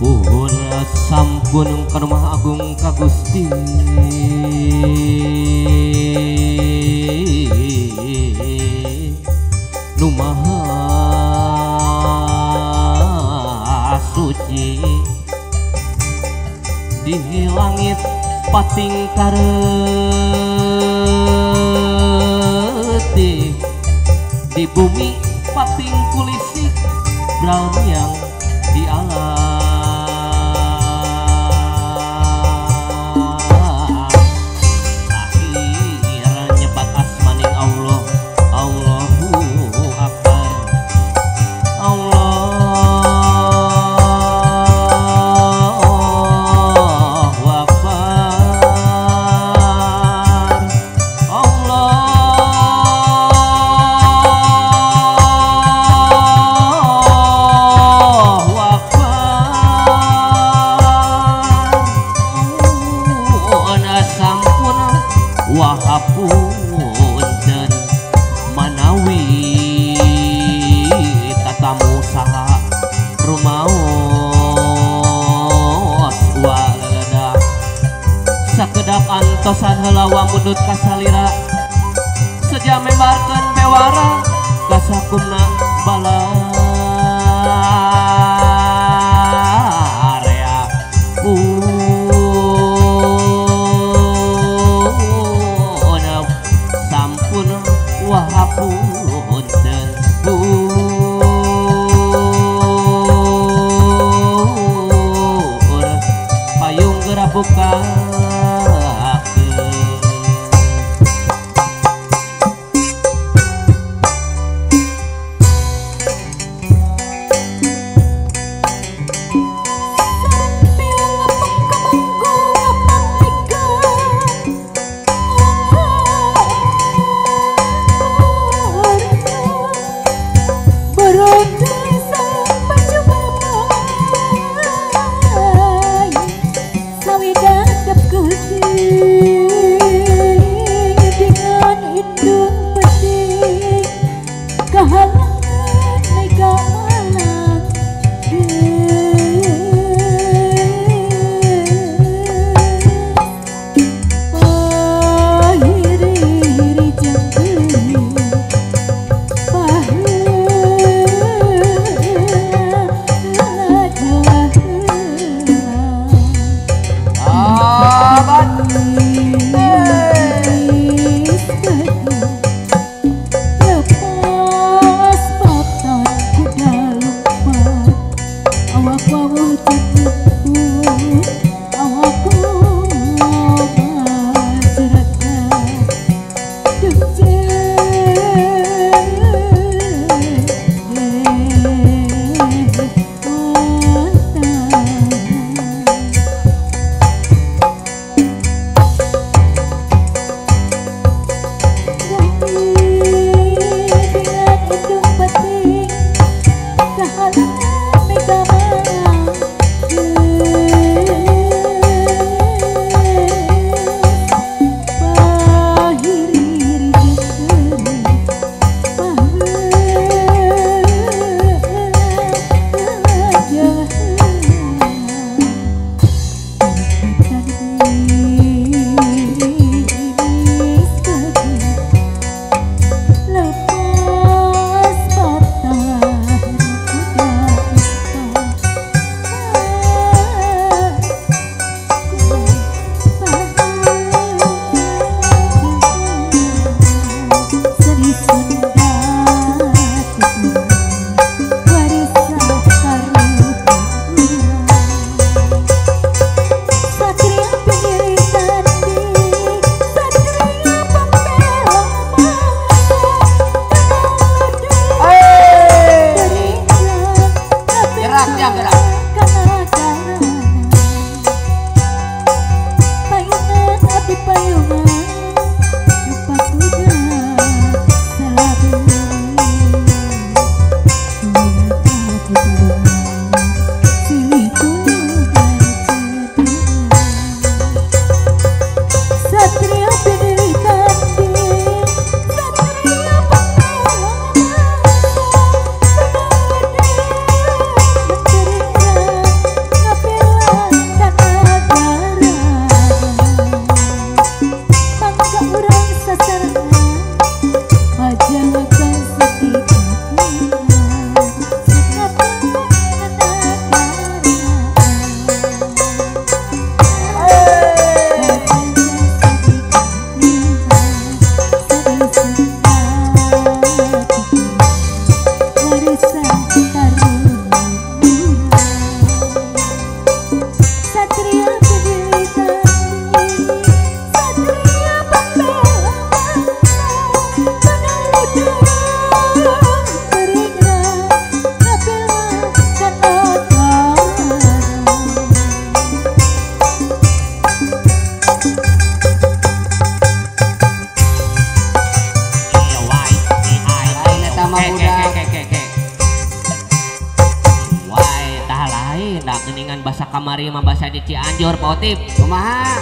Puhun sampun ka Maha Agung ka Gusti Nu Maha Suci. Di langit pating kareutik, di bumi pating kulisik brown yang di alam. Akhir nyebat asmaning Allah, Allahu Akbar, Allahu Akbar, Allahu Akbar. Sampun wahapunten manawi tatamu saha rumaos walada sakedap antosan heula wamudut kasalira seja membarkeun bewara kasakumna balarea. Sampun wahapunten payung geura buka. Geuningan basa kamari mah basa di Cianjur Pak Otip. Kumaha?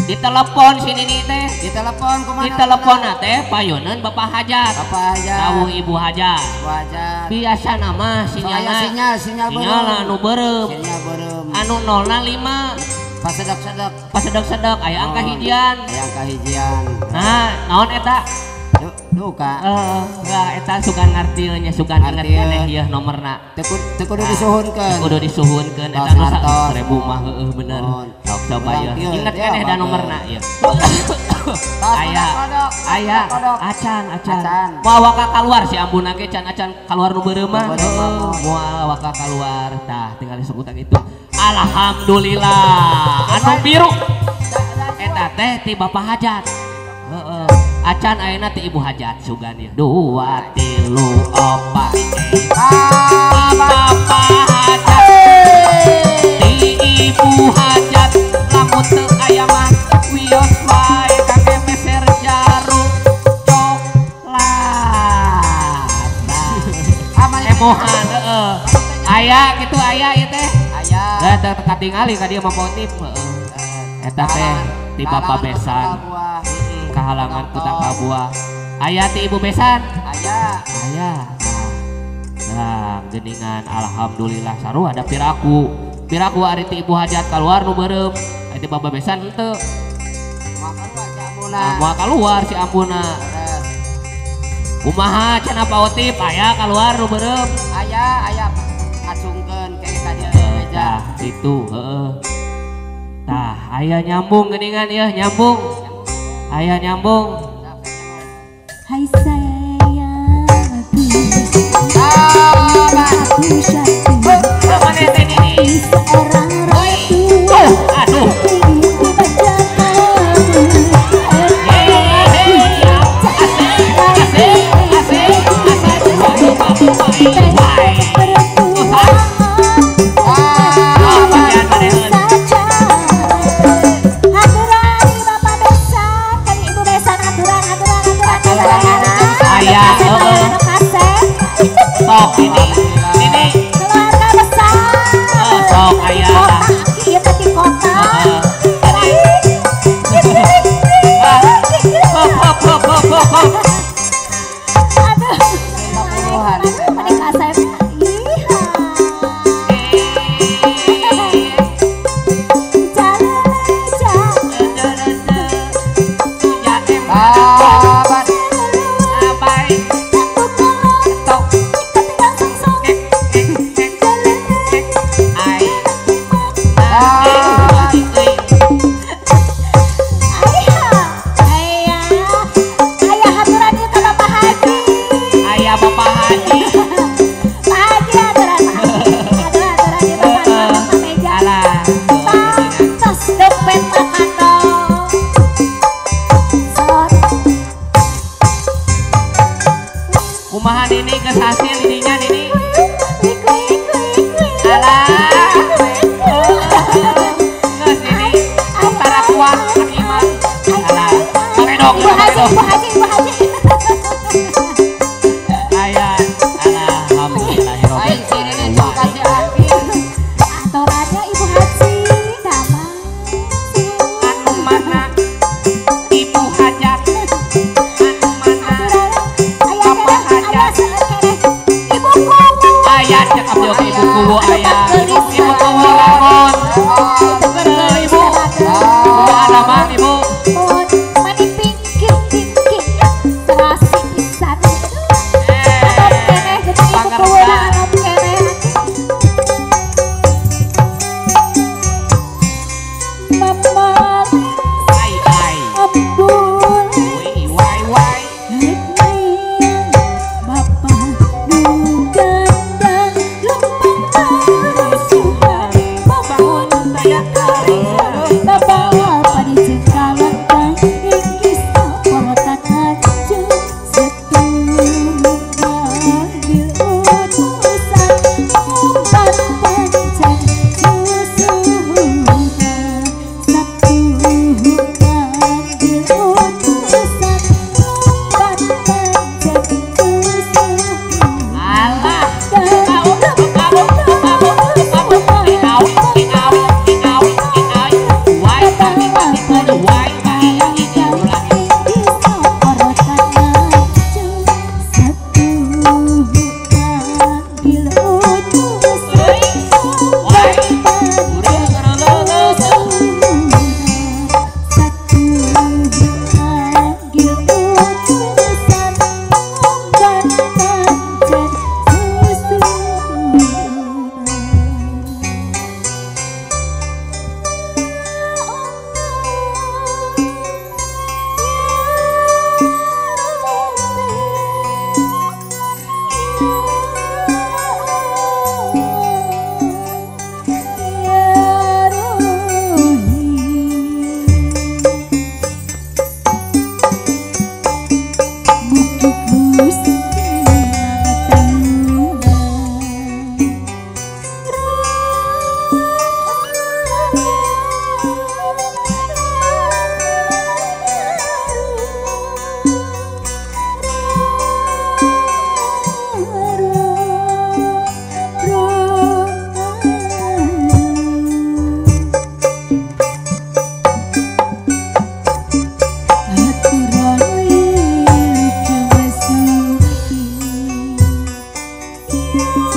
Ditelepon si Nini teh. Ditelepon kumaha? Ditelepon teh payuneun Bapak Hajat. Bapak Hajat. Rawuh Ibu Hajat. Ibu Hajat. Biasa nama sinyalna sinyal anu beureum. Sinyal beureum. Anu 05 pasedek-sedek. Pasedek-sedek aya angka hijian. Aya angka hijian. Nah, naon eta? Duka. Heeh, eta sugan ngartieun nya sugan ngerti ieu nomorna. Teu kudu disuhunkeun. Teu kudu disuhunkeun eta nu 1000 mah heueuh bener. Sok coba ieu. Inget keneh da nomorna ieu. Aya aya acan acan. Moal waka kaluar si ambuna ge can acan kaluar nu beureum mah. Moal waka kaluar tah tinggal disukutan itu. Alhamdulillah. Anu biru. Eta teh ti Bapak Hajat. Heeh. Acan ayeuna ti Ibu Hajat sugan ieu. 2 3 4. Bapak Hajat ti Ibu Hajat lamun teu aya mah wios wae kake meser jarum coklat. Emohan heeh. Aya kitu aya ieu teh. Aya. Da teu katingali ka dieu mah Potip heeh. Eta teh ti Bapak Besan. Kahalangan ku tangka buah. Aya ti Ibu Besan. Aya. Aya. Nah, geuningan alhamdulillah sarua ada piraku. Piraku ari ti Ibu Hajat kaluar nu beureum. Ari ti Bapak Besan henteu. Moal kaluar si ambuna. Moal kaluar si ambuna. Kumaha cenah Pak Otip aya kaluar nu beureum. Aya, aya ngacungkeun ke ka dieu meja. Tah, itu heeh. Tah, aya nyambung geuningan ieu nyambung. Aya nyambung. Hai sayangku, aku syakti, seorang ratu. Aduh. Sok ini, ini keluarga besar. Sok ayah. Kota, iya tadi kota. Aduh, menikah saya. Kumaha Nini geus hasil ininya Nini. Alah. Geus Nini. Tara kuat aki mah. Alah. Paredok. Ibu Haji, Ibu Haji, Ibu Haji. Aya. Alhamdulillahirabbil alamin. Si Nini cok kasih aki. Aturannya Ibu Haji damai. Anu mana Ibu Hajat? Anu mana? Bapak Hajat. Aya cek abdi oge Ibu Kuwu aya. Ibu Kuwu lamun. Bener Ibu. Kumaha damang Ibu? Mani pingkir pingkir terasi pisan. Anom keneh geuning Ibu Kuwu anom keneh. Mama ai ai. Ambul. Wai wai. Bapak nu gandang lempang. Sia.